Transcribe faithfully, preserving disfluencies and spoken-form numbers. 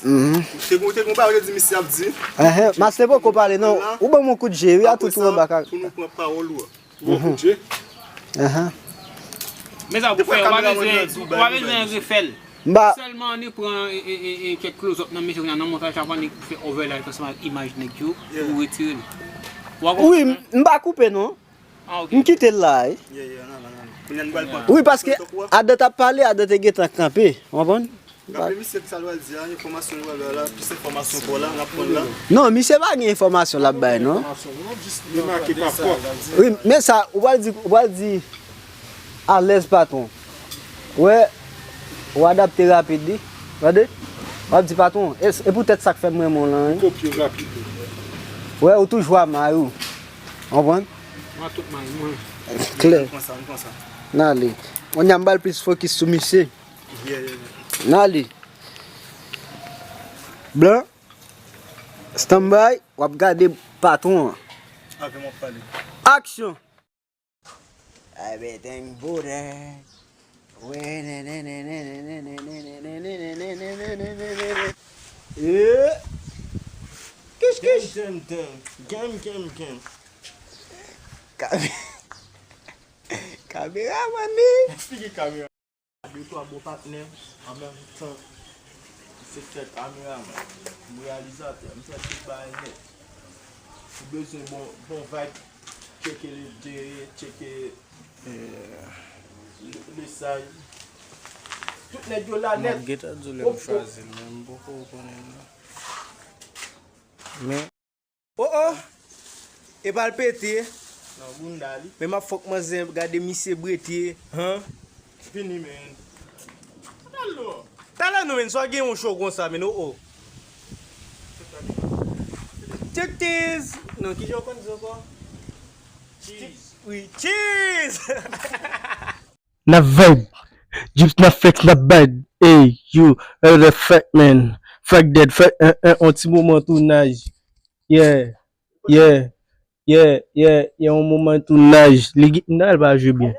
Mhm. Te gon, te gon bagay yo di misye ap di. Ehe, Master poko pale non. Ou ban m yon kout je, wi, a tout ou anba ka. Pou nou pran pawòl ou a. Ou ban kout je. Ehe. Men sa pou fè, ou pa bezwen, ou pa bezwen refè l. Sèlman annik pran e, e, e, e kèk close up nan mesye kounya nan montaj la pou annik fè overlay ansanm ak imaj nèg yo, ou retire l. Ou pa konprann? Wi, m pa koupe non. Ah, ok. M kite l la, wi. Yeah, yeah, nan, nan, nan. Kounya n pral pran. Wi, paske Adan t ap pale, Adan te gentan kanpe. Ou konprann? Raple misye ki sa l pral di a, enfòmasyon nou pral bay la, plis enfòmasyon pou la, n ap pran la. Non, misye pa gen enfòmasyon l ap bay, non. Li make pa pwòp. Wi, men sa, ou pral di, ou pral di alèz patwon. Wè, ou adapte rapid, wi. Tande? W ap di patwon, e, e poutèt sa k fè m renmen w lan, wi. Kopye rapid. Wè, ou toujou a may ou. Konprann? Mwen tout may mwen. Klè. N ale. Kounye a m ba l plis fokis sou misye. N ale. Blan, stand by, w ap gade patwon an. Avè m w ap pale. Aksyon! Everything booty. Yeah. Kish, kish. Gam, gam, gam. Gam, gam, gam. Kam- Kameraman li. Eksplike kamera. De twa bon patnè, an menm tan, se fè kameraman, m reyalizatè, m fè tout bagay nèt. Ou bezwen bon, bon vibe, tcheke ledye, tcheke, eh, le, le size. Tout nèg yo la nèt. M gentan di w lè m chwazi l, men m poko konnen non. Men Oh, oh! Epa l pete. Nan bounda li. Men m ap fòk manzè gade misye brete. Han? Vini, men. Talè non, men, sa gen yon show konsa, men, oh, oh. Check this! Non, kijan w konn di ankò? Cheese. Wi, cheese! N ap vibe. Jips n ap flex, n ap bad. Ey, you, what the fuck, man? Fuck that, fuck, eh, eh, on ti moman tounaj. Yeah, yeah, yeah, yeah, yeah, on moman tounaj. Li, n al pa jwe byen.